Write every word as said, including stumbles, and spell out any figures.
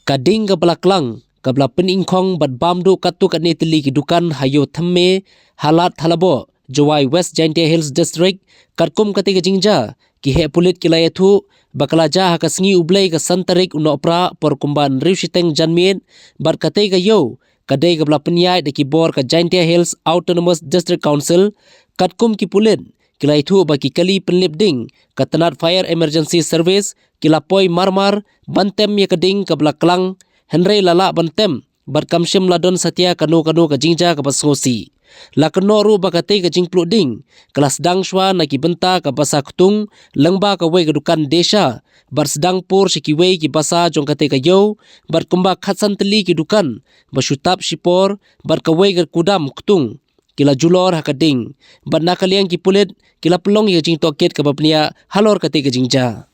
Ka ding kaba la klang, kaba la pyningkhong bad bam duh katto katne tylli ki dukan ha Ïew Thymme, Halat Thalabo, Jowai, West Jaintia Hills District, katkum katei ka jingjia, ki heh pulit ki la ïathuh ba ka la jia ha ka sngi U Blei ka san tarik u Nohprah por kumba hynriew shiteng janmiet, bad katei ka ïew ka dei kaba la pynïaid da ki bor ka Jaintia Hills Autonomous District Council. Katkum ki pulit ki la ïathuh ba ki kali pynlip ding ka tnat Fire Emergency Service ki la poi mar mar ban tem ïa ka ding kaba la klang, hynrei la lah ban tem bad kam shym la don satia kano kano ka jingjia kaba sngewsih. La kynnoh ruh ba katei ka jingpluh ding ka la sdang shuwa na ki bynta ka basa ktung lyngba kawei ka dukan Desha, bad sdang pur sha kiwei ki basa jong katei ka ïew, bad kumba khatsan tylli ki dukan ba shu tap shipor, bad kawei ka kudam ktung ki la julor ha ka ding, bad na ka liang ki pulit ki la pynlong ïa ka jingtohkit kaba bniah halor katei ka jingjia.